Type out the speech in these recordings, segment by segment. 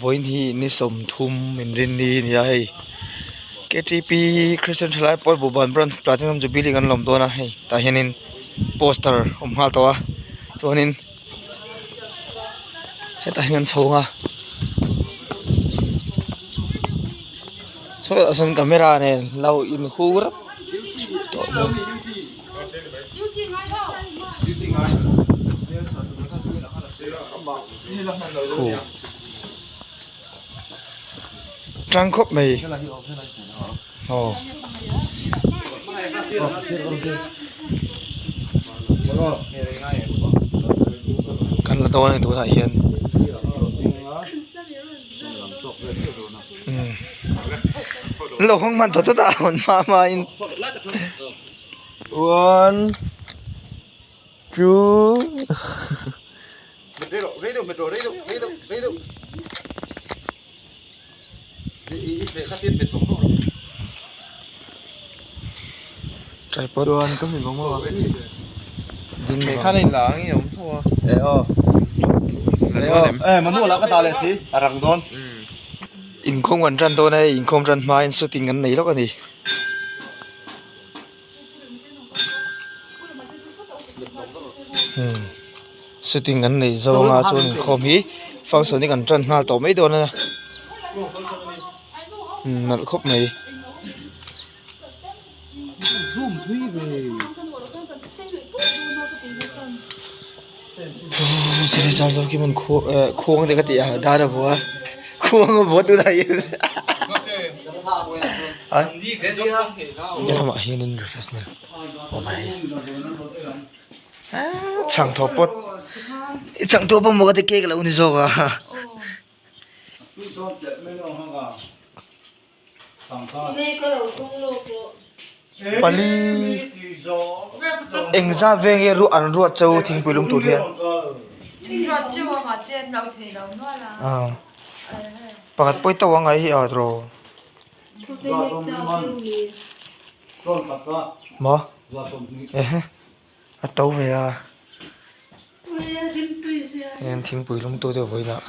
Vawiin hi ni 30 inrinni a ni a hei ktp Christian Thalai Pawl Buhban Branch Platinum Jubilee kan lawm dawn a hei tah hianin poster a awm nghal tawh a chuanin hetah hian an chho ang a saw ah sawn camera nen lo inhung rap tawh bawk. Tang khawp mai aw kan la dawn a ni tunah hian umm lo hawng hman tawh tawt a hawn hma hma in. One two tripod inkhawm kan tan dawn a hei inkhawm tan hmain shooting kan nei lawk a ni. Shooting an neih zawng a chuan inkhawm hi function hi kan tan nghal tawh mai dawn a nalh khawp mai. Khuang te ka ti a dar a vua khuang a vua tunah hian helamah hianin refreshment a awm a hei chhangthawp pawt i chhangthawp a maw ka ti cake a lo ni zawk a. Pali engzat vel nge ruah an ruat chu thingpui lum tur hian pakhat pawh hi to ang ai hi a tawh maw ehe a to ve a heng thingpui lum tu te vawiinah.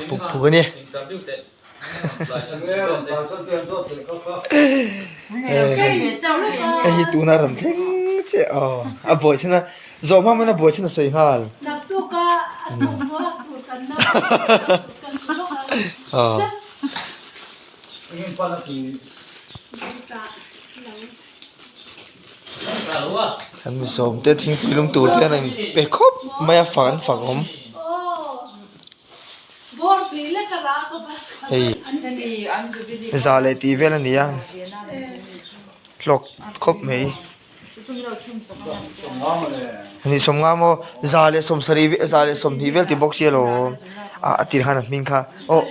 Puk phuk a ni hei hi tuna rawn thleng chiah aw a buai chhan a zawh hma hman a buai chhan a sawi nghal aw. Kan mi sawm te thingpui lum tur te hian a inpe khawp mai a fak an fak awm hei za leh tih vel a ni a hlawk khawp mai ni sawmnga maw za leh sawmsarih vel za leh sawmhnih vel tih bawk sia lawm ah a tir khan a hming kha aw.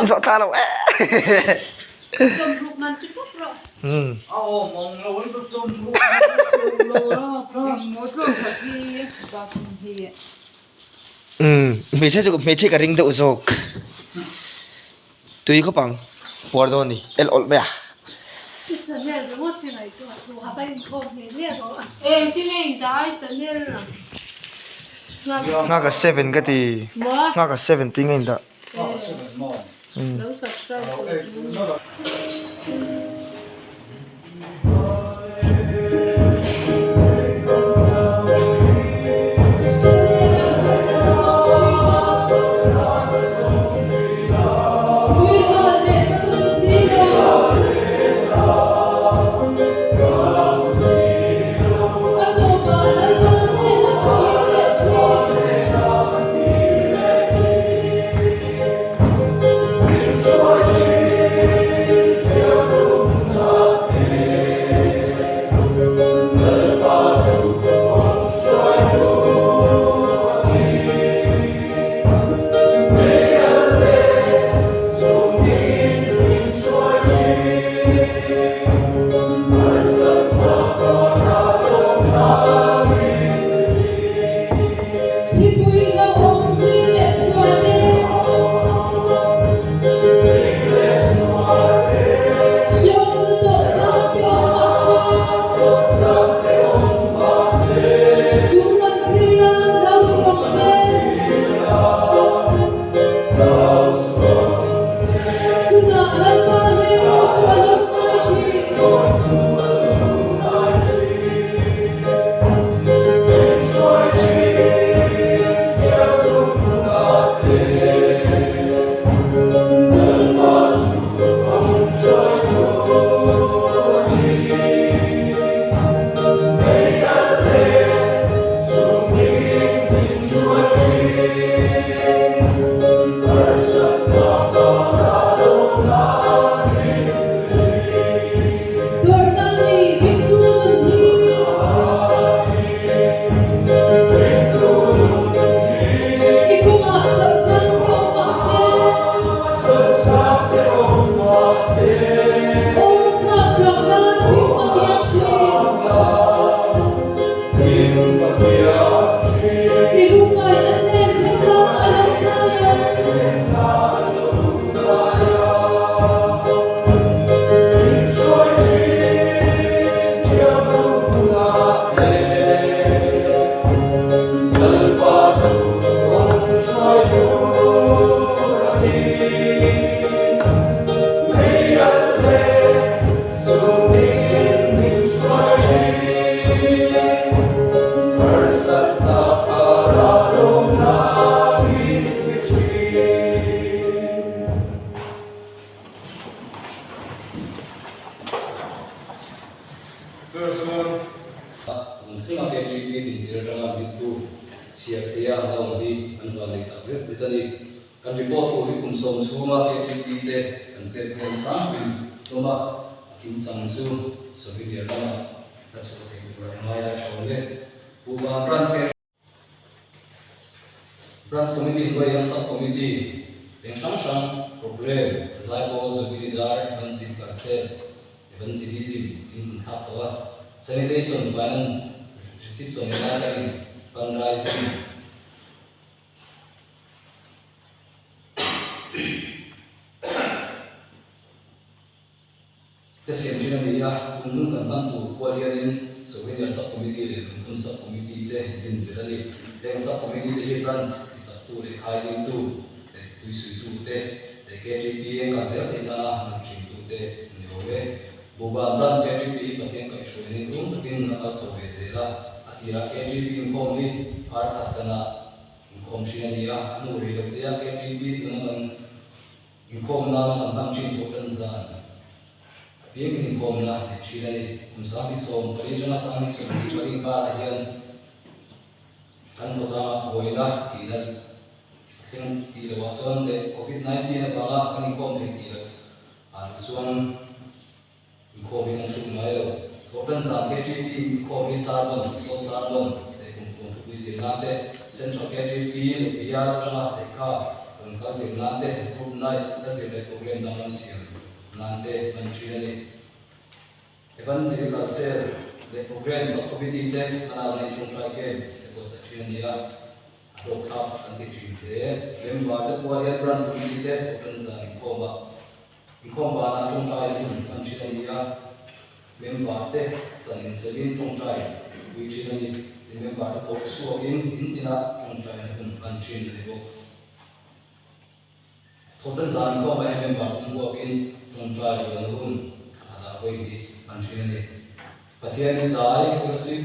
Zawh tla lo eh. Hmeichhia chu hmeichhia ka ring deuh zawk. Tui khawp ang puar dawn a ni el awlh mai a. Nghaka seven ka ti nghaka seven tih nge indah. Chhiar theia an awm hi an vanneih tak zet zet a ni. Kan report tur hi kum sawm chhunga KTP te kan chet hmel tlangpuiin hlawm a, a kimchang chu souvenir lamah la chhuah theih tur a ngai a tha awm e. Pu Van Branch KTP Branch Committee hnuai hian Sub Committee eng hrang hrang Programme, Zaipawl, Jubilee Dar, Evanzil Kalsel, Evangelism tiin kan thlak tawh a, Sanitation, Finance, Reception leh Ushering, Fundraising, Te siam thin a ni a, tun hun kan hman tur kual hianin Souvenir Sub-Committee leh Lungphun Sub-Committee te din belh a ni. Heng Sub-Committee te hi Branch tichaktu leh khaidingtu leh tituisuitu te leh KTP an kal zel theih nana hmang thintu te an ni awm e. Buban Branch KTP hi Pathian kaihhruainin rum takin a kal chho ve zel a, a tirah KTP inkhawm hi kar khat danah inkhawm thin a ni a, a hnu rei lo te a KTP tuna kan Inkhawm nana kan hman thin thawh tan zan apiangin inkhawmna neih thin a ni. Kum 2014 atanga 2024 inkarah hian kan khawtlangah buaina thihna a thleng tih loh ah chuan leh Covid 19 avanga kan inkhawm theih tih loh ah duh chuan Inkhawm hi kan chhuk ngai lo. Thawhtan zan KTP inkhawm hi Sermon, Short Sermon leh kum puan thupui zir nan te, Central KTP leh bial atanga lehkha rawn kal zir nan te, Group Night la zir leh program danglam siam nan te hman thin a ni. Evangelical Cell leh Program Sub-Committee te hmanakna in tawngtai camp te buatsaih thin a ni a, a hlawkthlak kan ti thin hle. Member te pual hian Branch Committee te thawhtan zan inkhawmah Inkhawm banah tawngtai hun hman thin a ni a, member te chan insevin tawngtai pui thin a ni. Tin, member te tawh chhuakin in tinah tawngtaina hun hman thin a ni bawk. Thawhtan zan inkhawmah hian member pum huapin tawngtai rualna hun thla khatah vawi hnih hman thin a ni. Pathian i tlai fellowship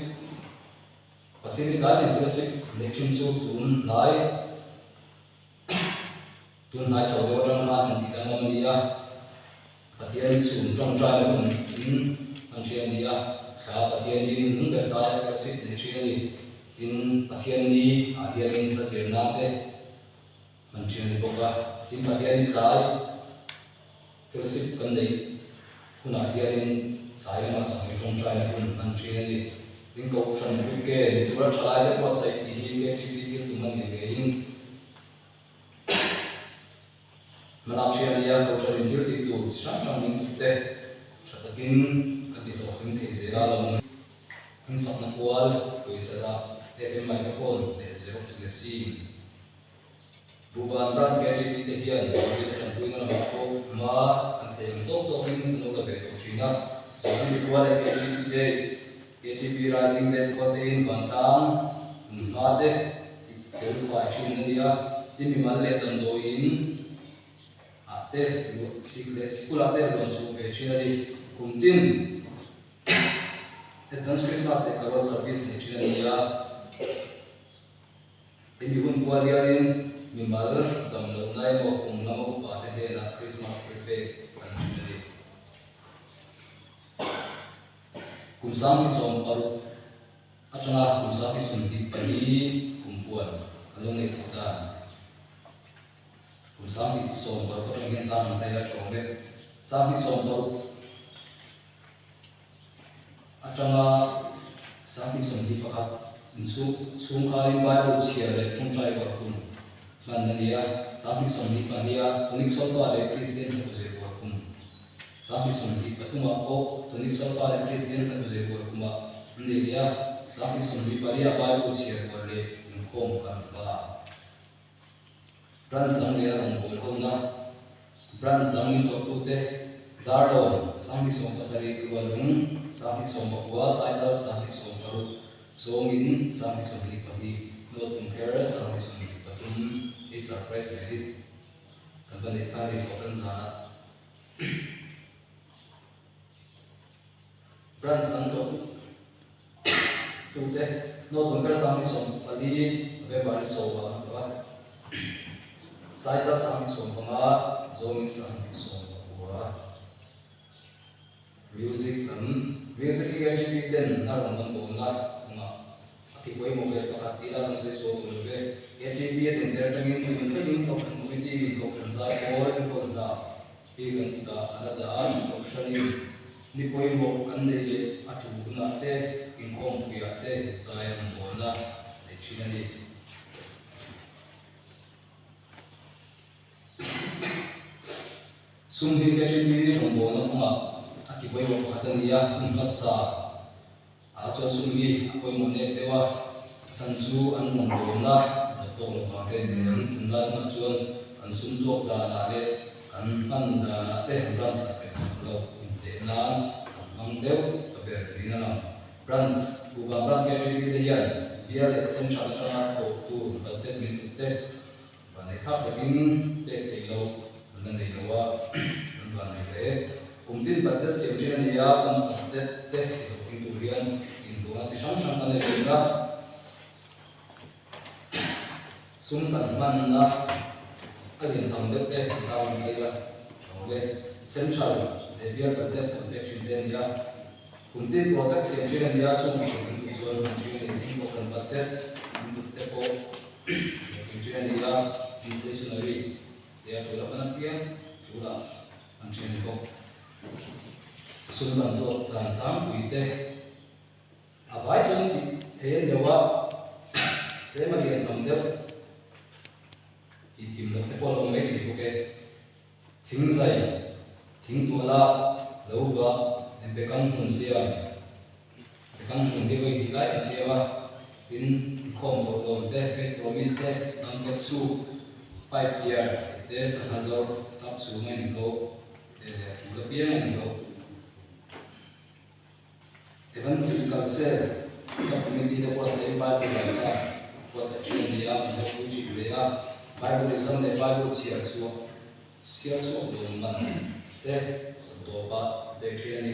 Pathian i tlai nen fellowship neih thin chu tun hnai Tunhnai chho deuh atang khan han tih danglam a ni a, Pathian chhun tawngtaina hun in hman thin a ni a, thla Pathian ni nung ber tlai a fellowship nei thin a ni. Tin, Pathian ni ah hianin hla zir nan te hman thin a ni bawk a, tin Pathian ni tlai fellowship kan neih hunah hianin tlai lamah chawhmeh tawngtaina hun hman thin a ni. Tin, Kohhran Kuke ni tura thalai te buatsaih tih hi KTP thil tum a ni ngeiin Hmalak hria nia Kohhran in thil tih tur chi hrang hrang min tih te tha takin kan ti hlawhtling thei zel a lo awm. Insakna kual, pawisa dah, FM microphone leh xerox machine. Buhban Branch KTP te hian David a tanpuina lamah pawh hma kan thei ang tawk tawkin kan lo la ve tawh thin a. Zohming kual leh KTP Day, KTP Rising Day kual te in vantlang hmun hma te tih fel fai thin a ni a, tin mimal leh damdawiin ah te luah sik leh sikul ah te luan chhuah ve thin a ni. Kum tin Advance Christmas leh Carol Service nei thin a ni a, hemi hun kual hianin mimal damlohna emaw kum lama upa te hnenah Christmas thil pek an thin a ni. Kum 2016 atanga kum 2024 kum puan kan lo ngaihtuah dan. Kum 2016 atang hian tan ang hnai a tha awm e. 2016 atanga 2021 inchhung chhungkharin Bible chhiar leh tawngtai uar kum hman a ni a. 2024 a Tonic Solfa leh Kristian Hla Kuzir uar kum. 2023 ah pawh Tonic Solfa leh Kristian Hla Kuzir uar kumah an nei leh a. 2024 ah Bible chhiar uar leh inkhawm kan hma. Branch dang leh a rawngbâwl hona Branch dang min tawhtute Darlawn, 2070, Rualung, 2019, Saichal, 2016, Chawngin, 2022, North Compare, 2023, hei surprise visit kan va neih kha a ni tawh tan zanah. Branch dang tawh tute North Compare 2024, November ni sawmah an tawh a, Saichal 2015, Zawngin 2019. Music lam, Music hi ATP ten a rawn kan bawlna kawngah a ki pawimawh leh pakhat tih lah kan sawi sual awm lo ve. KTP a din tel atangin tun thlengin Kohhran Committee in Kohhran Zaipawl enkawl hna hi kan kutah a la dah a, Kohhranin ni pawimawh kan neih leh a tul hunah te inkhawmpuiah te zai an bawlna nei thin a ni. Sum hi KTP rawngbawlna kawngah a ki pawimawh pakhat a ni a, hun hmasa ah chuan sum hi a pawimawh nep deuh a, a chhan chu an rawngbawlna zak tawk loh vang te a ni thei ang. Tunlai hunah chuan kan sum tuak danah leh kan hman danah te branch sak leh chak loh inteh nan kan hmang deuh ta ber niin a lang. Branch, Kuhva Branch KTP te hian bial leh Central atanga thawh tur budget min tuk te Vanneih thlak takin pek theih loh kan la nei lo a, kan vannei hle. Kum tin budget siam thin a ni a, kan budget te hlawhtling tur hian inhlawhna chi hrang hrang kan nei thin a. Sum kan hmanna a lian tham deuh te kan tar ang ta ila tha awm e. Central leh bial budget kan pek thin te a ni a. Kum tin project siam thin a ni a, chung tih kan duh chuan kan thin a ni. Tin, kohhran budget an duh te pawh. Hlawhtling a ni a, tin stationery te a tul a hman apiang tulah an then ni bawk. Sum kan tuak dan tlangpui te a vai chuan tih thei a ni lo a, tlem a lian tham deuh tih kim loh te pawh a la awm mai thei bawk e. Thing zai, thing tuahla, lo vah, bekang hmun siam, bekang hmun hi vawi hnih lai kan siam a, tin inkhawm thawh lawm te, petromis te, blanket soup, pipe tiar tih te, sangha zawrh, staff chhunga inhlawh te leh a tul apianga inhlawh. Evangelical Cell Sub-Committee te buatsaih Bible laichha buatsaih thin a ni a, min hlawkpui thin ve a. Bible exam leh Bible chhiar chhuak chhiar chhuak lawm man te rawn tawp a pek thin a ni.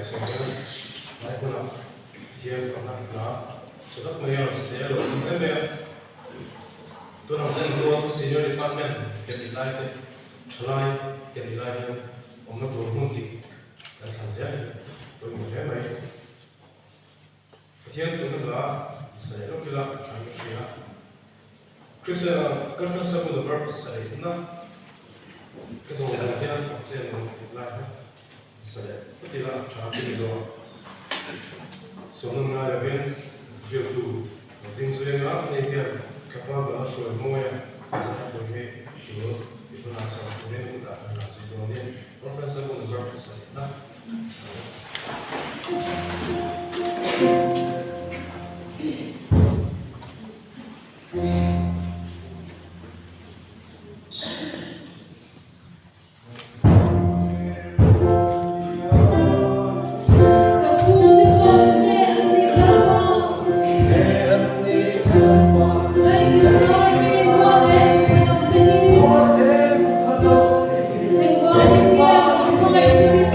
chhuah hian tlai hmunah Pathian fakna hla tha tak mai a rawn sa thei a lo awm em mai a. Tunah hian rual Senior Department ke tih lai te, thalai ke tih lai hian awmna tur hmun dik kan thlan zel hi pawimawh hle mai. Pathian fakna hla sa leh lawk ila tha in ka hria. Christian Conference Club number pasarihna ka zawng zawng hian fak che an awm tih lai kha sa leh phawt ila tha a ching zawk a. Sawmna ngai lovin hriattu lo ding zui anga ani hian thlafang kan la hruai mawi a zai thu hi tul tih hunah sawm turin kutah kan la zui dawn nia. Conference Club number pasarihna sa leh. Ka chhungte pawh nge an nih lalpa? Daikilhnar mi rual em phalo te hi? Engvangin nge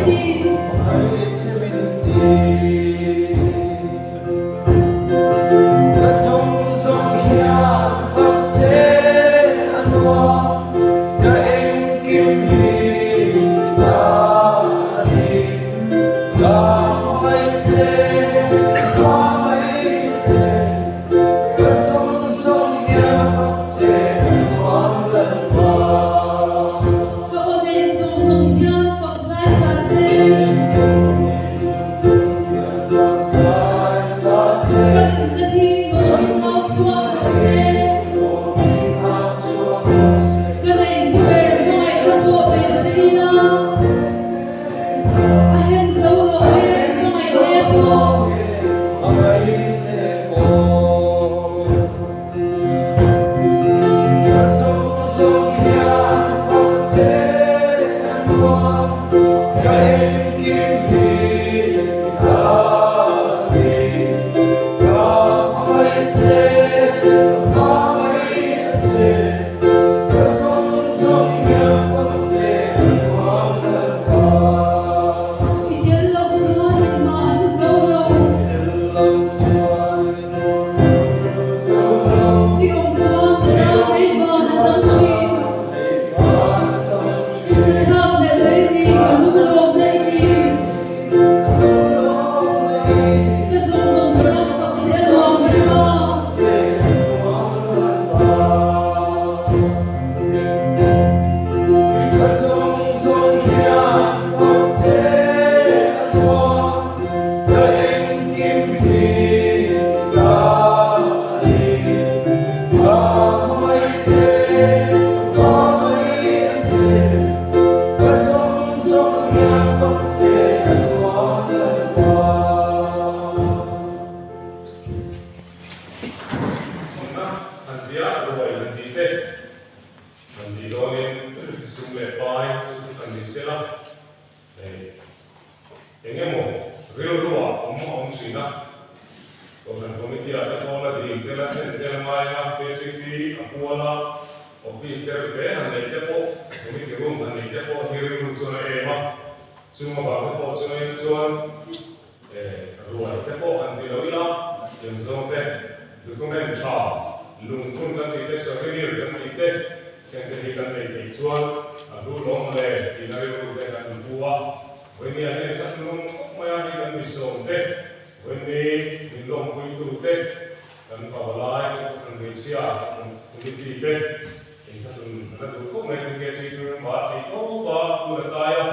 min hmangaih che min ti? Ka zawng zawng hian fak che a nuam, ka engkim hi i ta a ni. Ka hmangaih che, ka hmangaih che, ka zawng zawng hian fak che a nuam Lalpa. Ka aw neih zawng zawng hian fak zai sa che. Ka nunna hi lawmin au chhuak rawh che. Ka neih hmu ber hmangaihna pawh pe che ila. A hen zo loh e hmangaihne pawh. I tel loh chuan engmah an zo lo. I awm chuan ka tan ei van a chang thin. Ka thlak leh ber i ni, ka lunglawmna i ni. Ka zawng zawng hian fak che a nuam Lalpa. Ka engkim hi ta a ni. Ka hmangaih che, ka hmangaih a che. Ka zawng zawng hian fak che ka nuam Lalpa. Hmanna han tia ruai han tih te han tih dawnin sum leh pai chu thu hran ni sela. Hei, eng emaw rilruah awm a awm thin a, Kohhran Committee-ah te pawh la dil tel a thlen tel ngai a, KTP a pual a, Office te rih te han neih te pawh, Committee room han neih te pawh hi rilru chuan a em a, chung avang te pawh chuan chuan ruai te pawh han ti lo ila, tiang zawng te document tha, lungphun kan tih te, souvenir kan tih te, Hengte hi kan nei theih chuan a hlu lawm le tihna rilru te kan han pu a. Vawinia hian thla hlung khawp mai a, hei kan misawm te, Vawiini min lawmpuitu te, kan pavalai, kan kohhran hmeichhia, kan committee te inthlahlun an la duh khawp mai. Tin KTP member theih tawp a, hun a tlai a,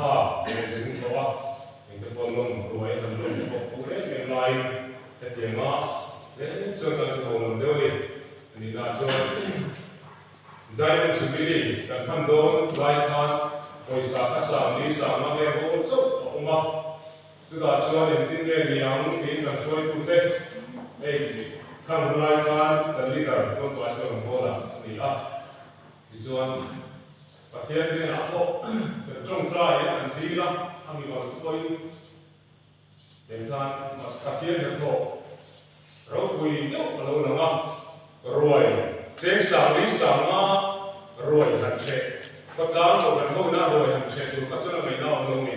tha leh zing tawh a, engte pawh lawm ruai han lawm te pawh phu em em laiin hetianga tlem chuan kan hmu ho lo deuh a ni. Nihna chuan Diamond Jubilee kan hman dawn lai khan pawisa kha sang ni sang a vel awl chauh a awm a, chutah chuan engtin nge ni ang tiin kan hruaitute hei thlang hun lai khan kan leader Tuan Pastor Rawngbawla a ni a, tichuan Pathian hnenah pawh kan tawngtai a kan dil a, a mimal te pawhin. Heng khan Pathian hnathawh ropui deuh a lo lang a, ruai cheng sang li sanga ruai han ṭheh, khawtlang kohhran hona ruai han ṭheh tur kha chuan a ngaihna awm lo ni.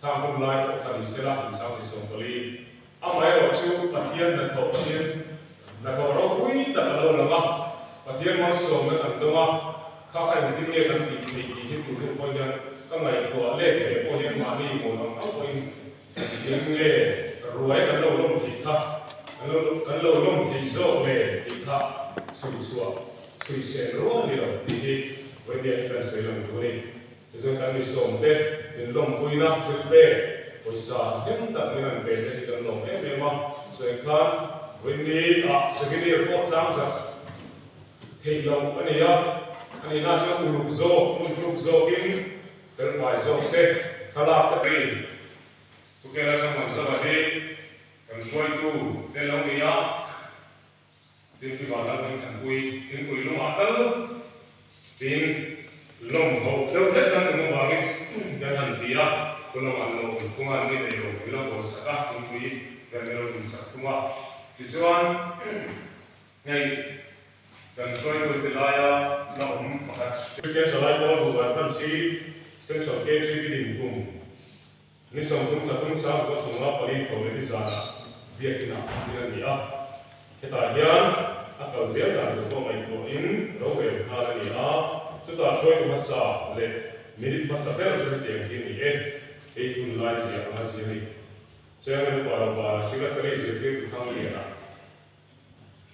Khang hun lai pawh kha ni sela kum 2014 Amaherawh chu Pathian hnathawh Pathian hnathawh ropui tak a lo lang a, Pathian malsawmna kan dawng a, kha kha engtin nge kan tih theih tih hi tun hun pawh hian ka ngaihtuah let ve pawh hian mahni mawl ang ang pawhin engtin nge ruai kan lo lawm theih kha kan lo kan lo lawm thei zawk le tih kha chhui chhuah chhui sen rual ni lo tih hi Vawimia hi kan sawi lang duh a ni. Tichuan kan misawm te min lawmpuina thil pek pawisa hnem tak min han pe te hi kan lawm em em a, chuan khan Vawini ah souvenir pawh tlangzak theih loh a ni a, a nihna chuan uluk zawk, hmun hluk zawkin felfai zawk te thlalak te ri Thukela Thangmanzava hi kan hruaitu te lo ni a. Tin pi van lalhming thanpui thingpui lungah tal tin lawm ho deuh hlek kan tum avangin kan han ti a, thu lamah an lo awm thung a, ni nei lo min lo bawl sak a, thingpui vel min lo in sak thung a. Tichuan hei kan hruaitu ti laia la awm pakhat. Christian Thalai Pawl Buhban Branch hi Central KTP dinhmun Ni 33 sang kua 54 tho leh ni zanah biakinah din a ni a. Hetah hian a kal zel dan tur pawh ngaihtuahin rorel nghal a ni a, chutah hruaitu hmasa leh minute hmasa ber chu hetiang hi a ni e, hei hun lai ziah anga zir ni. Chairman upa Robana Secretary zirtirtu Thangliana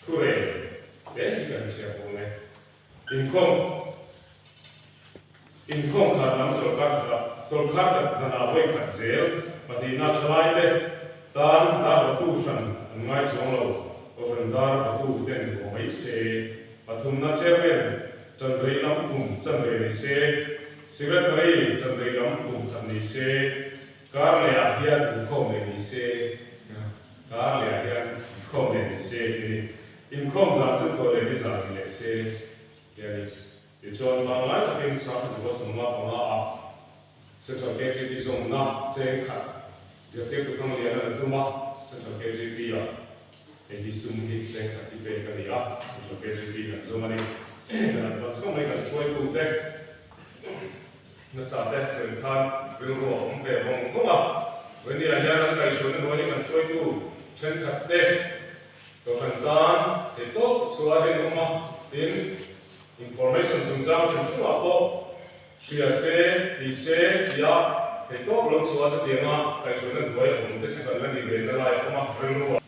thurel te hi kan chhiar bawk e. Inkhawm Inkhawm khat lam sawrkar khatah sawrkar khat hmanah vawi khat zel pahnihna thalaite tan dar vatu hran an ngai chuang lo. Kohhran dar vatu ten vaw mai se. Pathumna chairman tan rei lam kum chanve ni se, secretary tan rei lam kum khat ni se, kar lehah hian inkhawm leh ni se, kar lehah hian inkhawm leh ni se tih a ni. Inkhawm zan chu thaw leh ni zan ni leh se tih a ni. Tichuan, pangngai takin Sakhi Zuva 55 ah Central KTP zawmna cheng khat zirtirtu Thangliana an tum a, Central KTP ah hei hi sum hi cheng khat hi pek a ni a, Central KTP kan zawm a ni. Kan an pan chho mai kan hruaitute nasa te sawi khan rilru a awm ve vawng vawng a, Vawini ah hian an kaihhruaina hnuai hi kan hruaitu thenkhat te Kohhran tan thei tawp chu a rinawm a, tin, information chungchang hrim hrimah pawh hria se, ti se tia thei tawp lo chu a chutianga kaihhruaina hnuai a awm te chu kan la ni ve na lai a awm a, rilru a.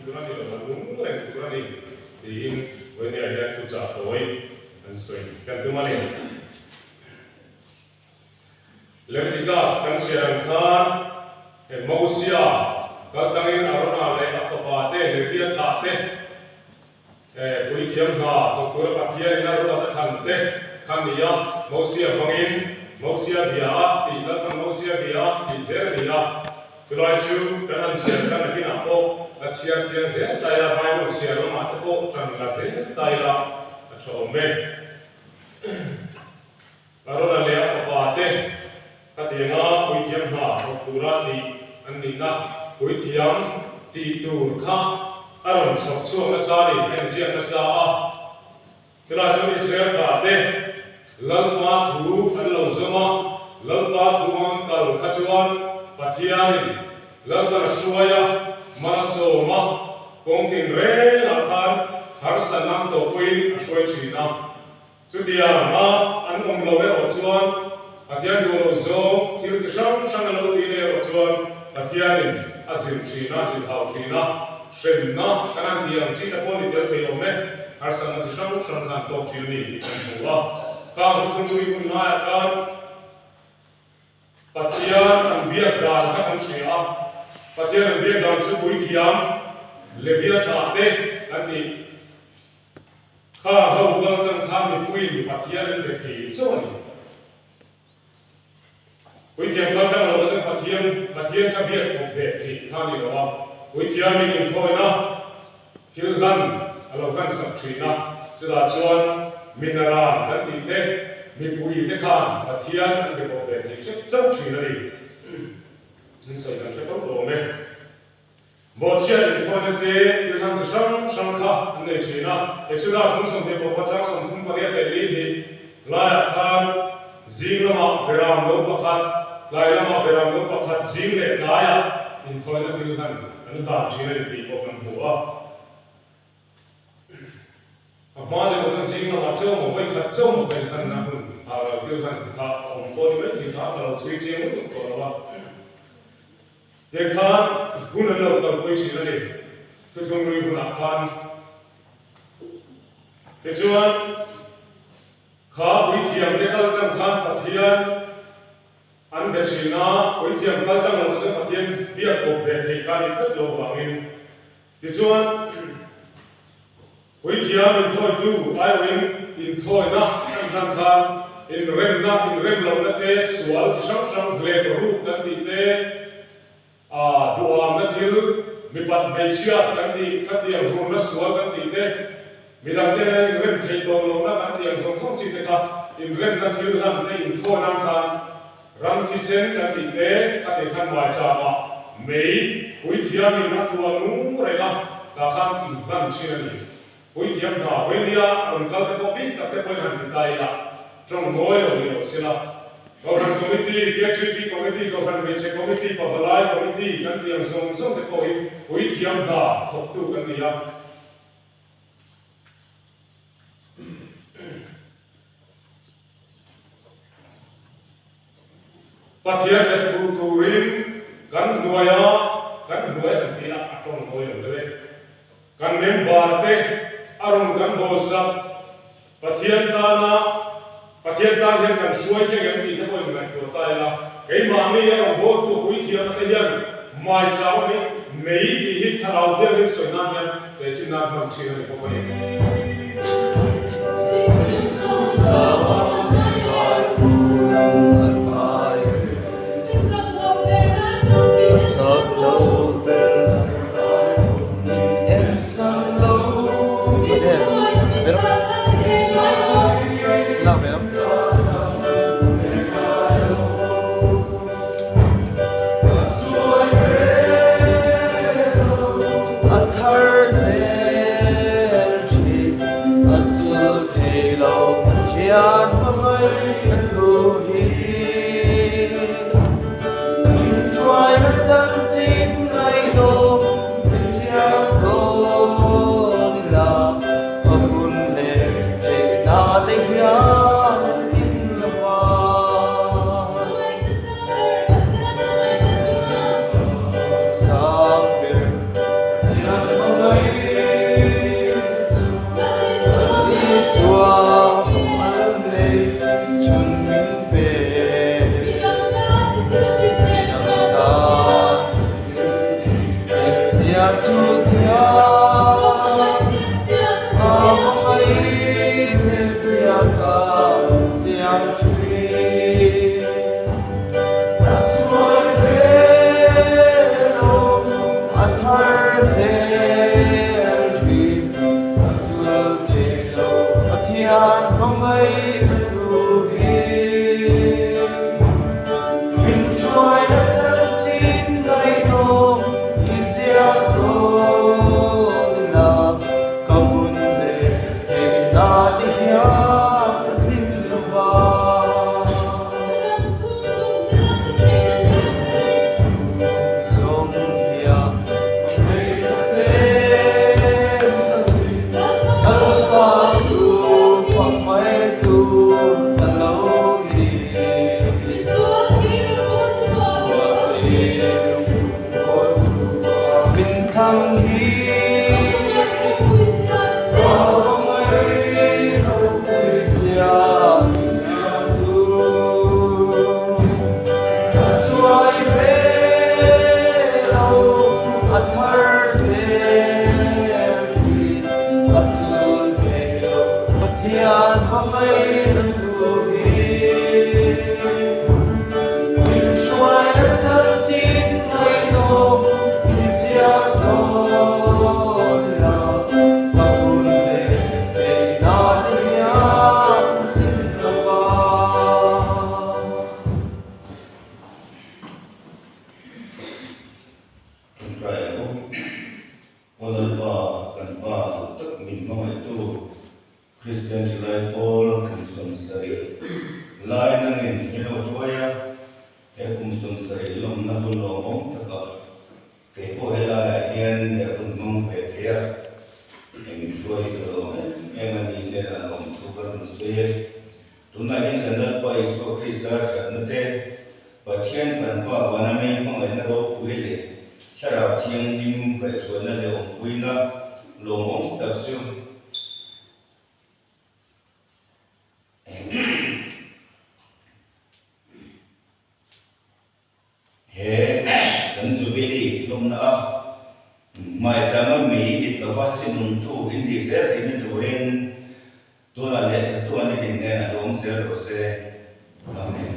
Tur a ni lo, a nung reng tur a ni tiin Vawinia hian thuchah tawi an sawi kan tum a ni. Leviticus kan chhiar ang khan he Mosia kaltlangin Arona leh a fapa te Levia thlah te he puithiam hna thawk tura Pathianin a ruat a thlan te kha ni a, Mosia hmangin Mosia bia a tih Lalpan Mosia bia a tih zel a ni a. Chulai chu kan han chhiar khan nakinah pawh a chhiar chiang zel ta ila, Bible chhiar lamah te pawh tan la zel ta ila a tha awm e. Arona leh a fapa te khatianga puithiam hna thawk tura tih an nihna puithiam tih tur kha a rawn chhawp chhuak nasa a ni, a inziak nasa a. Chulai chuan Israel thlah te Lalpa thu an lo zawm a, Lalpa thu an kal kha chuan Pathianin Lalpan a hruai a, malsawm a, kawng tinrengah khan harsatna an tawh pawhin a hruai thin a. Chutiang a an awm lo erawh chuan Pathian duh loh zawng thil chi hrang hrang a lo tih na erawh chuan Pathianin a zilh thin a, zilh hau thin a, hremna kan han tih ang chi te pawh ni tel thei awm e, harsatna chi hrang hrang kha an tawk thin a ni tih kan hmu a. Khang thuthlung hlui hun laiah khan Pathian an biak dan kha kan hria a, Pathian an biak dan chu puithiam Levia thlah te an tih. Kha ho kal atang khan mipuiin Pathian an be thei chauh a ni. Puithiam kal tang lo chuan Pathian Pathian kha biak kawp ve theih kha a ni lo a, Puithiamin inthawina thil hlan a lo hlan sak thin a, chutah chuan minaran kan tih te, mipui te khan Pathian an be kawp ve thei chauh chauh thin a ni. Min sawi kan hre fo awm e. Bawhchhiat inkhawina te thil hnam chi hrang hrang kha an nei thin a. Exodus hmun 28 chang 38 hnih laiah khan zing lamah beram no pakhat, tlai lamah beram no pakhat zing leh tlaiah inkhawina thil hlan an hlan thin a ni tih pawh kan hmu a. A hma deuh chuan zing lamah chauh maw vawi khat chauh maw ka inhlanna hun ah ral thil hlan kha a awm pawh ni mai thei kha ka lo chhui chiang lutuk tawh lo a. Tiang khan hun an lo kalpui thin a ni, thuthlung lui hunah khan. Tichuan, kha puithiam te kal tlang khan Pathian an be thin a, puithiam kal tlang lo te chuan Pathian biak kawp ve theih kha a nih tlat lo vangin. Tichuan, puithiam inthawitu aiawhin inthawina an hlan khan inremna, inremlohna te, sual chi hrang hrang hlep ruk kan tih te, duhamna thil, mipat hmeichhia kan tih, khatiang hurna sual kan tih te, midangte nen inrem theih tawh lohna kan tih ang zawng zawng chi te kha inremna thil hlan te inthawi nan khan Ram thisen kan tih te ka ti khan maichama mei puithiamin a tuah nung reng a, tah khan inhlan thin a ni. Puithiam hna vawinia rawn kal te pawh bik tak te pawhin han ti ta ila, tawng nawi lo ni lo sela. Kohhran Committee, KTP Committee, Kohhran Hmeichhe Committee, Pavalai Committee kan tih ang zawng zawng te pawh hi puithiam hna thawktu kan ni a. Pathian leh hmuh turin kan hnuaia kan hnuai han tih a a tawng mawi lo deuh e. Kan member te a rawn kan bawlsak Pathian tana Pathian tan hian kan hruai thleng em tih te pawh inngaihtuah ta ila, keimahni a rawn bawltu puithiam te hian maichang mai mei tih hi thlarau thianghlim sawi nan hian tehkhin nan hman thin a ni bawk a ni. chhun min pe. Midang tan thil chu thiam a hmangaih hnem zia ka chiang thin. A chuai hle lo a thar zel thin. A chul thei lo Pathian hmangaih a thu hi. Min hruaina chanchin ngaihnawm i ziak dawn ila, ka hun leh theihna te hian ka tling lo va. Chhung zawng hian ka theihna tlem ka ni, Lalpa chu fak mai tur ka lo ni. Min thlang hi Chuai ve lo a thar zel thin a chul thei lo Pathian hmangaihna thu hi. Min hruaina chanchin ngaihnawm i ziak dawn la, ka hun leh theihna te hian ka tling lo va. Tawngtai ang u. Aw Lalpa, kan Pa duh tak min hmangaihtu. Kristian Zilai Pawl kum 70 lai nangin hi lo hruai a, he kum 70 lawmna hun lawmawm takah kei pawh helaiah hian he hun hmang ve thei a, hei min hruai hi ka lawm em em a ni nen a lawm thu ka rawn sawi e. Tunah hian kan Lalpa Isua Krista thatna te, Pathian kan Pa vana mei hmangaihna ropui leh Thlarau Thianghlim kaihhruaina leh awmpuina lawmawm tak chu He kan Jubilee hlawmna a hmaizama mei mit lova sinungtu in nih zel theihna turin tunah leh chatuan i din nen a lawm zel rawh se. Amen.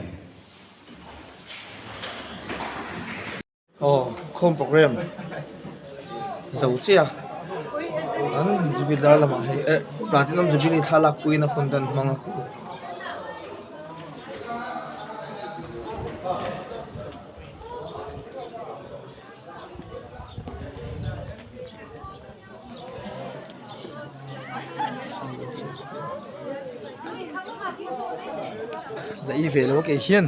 Aw khawm program zo chiah a an jubilee dar lamah hei eh platinum jubilee thlalak puiin a hun dan hmang a La i ve lo kei hian.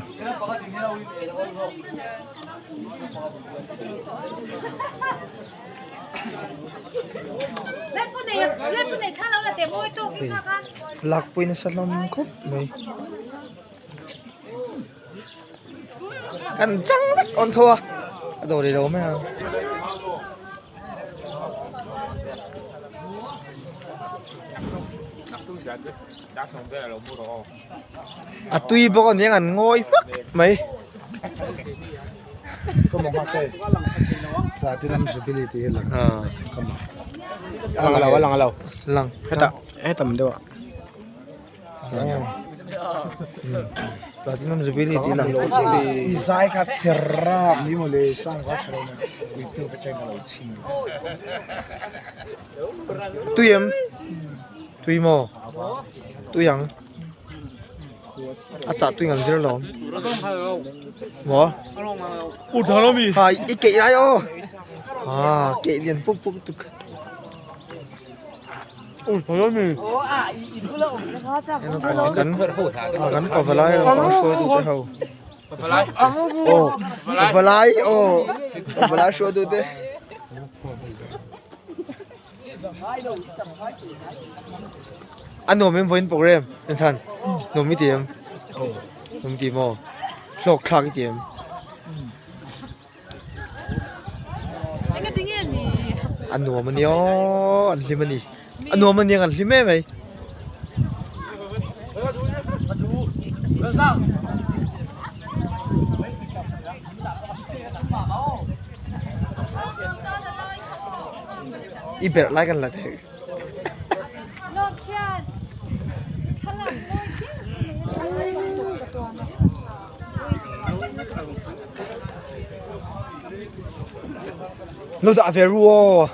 Lakpui nasa hlawm khawp mai. Kan chang vek awn tho a a dawr rih lo mai ang. A tui bawk a niang an ngawi hmak mai. Lang Platinum Jubilee tih lang tawh chu I zai kha chher rap ni maw le sound kha tha lo nia youtube atang ka lo chhing Tui em tui maw tui ang a chah tui ngan zir lo maw ha i keih lai aw ha keih lian pup pup tuk. Kan kan pavalai lampang hruaitu te ho aw pavalai aw pavalai hruaitu te a nuam em vawiin program enchhan nuam i ti em nuam i ti maw hlawk thlak i ti em. A nuam a nia aw an hlim a ni a nuam a nia an hlim em mai. I berh lai kan la thei. Lo dah ve ru aw.